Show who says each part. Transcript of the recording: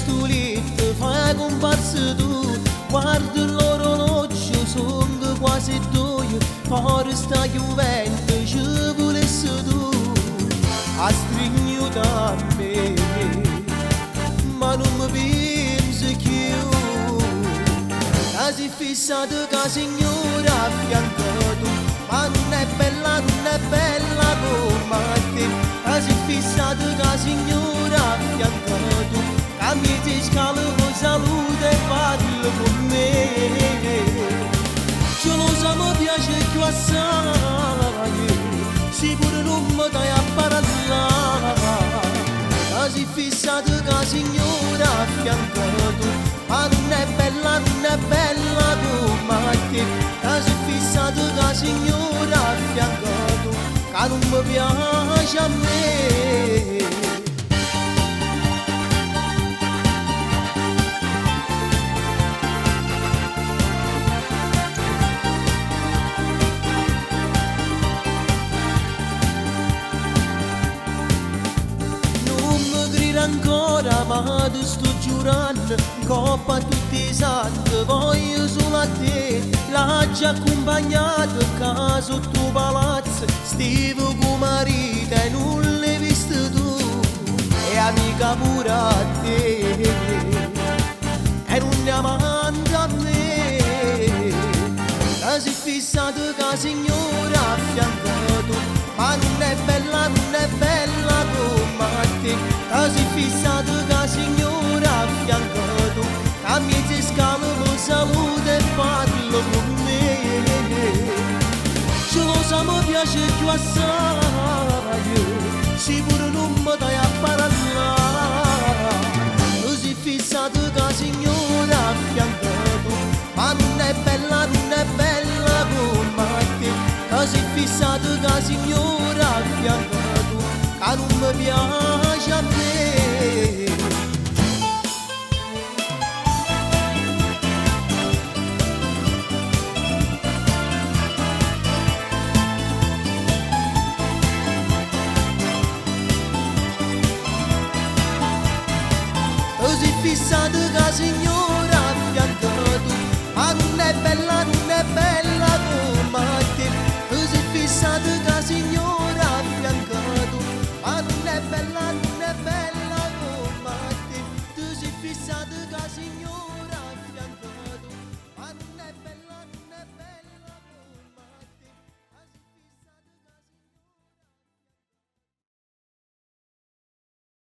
Speaker 1: sto letto fai comparsa tu. Guardo l'orologio, sono quasi due. Fuori sta piovendo, ci volessi tu. A stringuta a me, ma non mi pensi più. Che sei fissata che signora a fianco tu. Ma non è bella, non è bella come te. Che sei fissata che signora a fianco tu. Che mi ti scala con salute e parla con me. Ce lo so, mi piace più assai, se pure non mi dai a parlare. Che sei fissata che signora a fianco tu. Ma non è bella, non è bella come te. Che sei fissata che signora a fianco tu. Che non mi piace a me. Non mi grida ancora, ma ti sto giurando, coppa a tutti i santi, voglio solo a te. L'ha già accompagnato a casa il tuo palazzo, stivo con marito e non l'hai visto tu. E amica pure a te, e non ne amante a me. Che sei fissata che signora a fianco tu. Ma non è bella, non è bella come te. Che sei fissata che signora a fianco tu. Che mi ti scala mi saluta e parla con me. Ce lo so, mi piace più assai, se pure non mi dai a parlare. Tu sei fissata che signora a fianco tu. Ma non è bella, non è bella come te. Che sei fissata che signora a fianco tu. Che non mi piace a me. Tu sei fissata che signora a fianco tu. Ma non è bella, non è bella come te. Tu sei fissata che signora a fianco tu. Ma non è bella, non è bella come te. Tu sei fissata che signora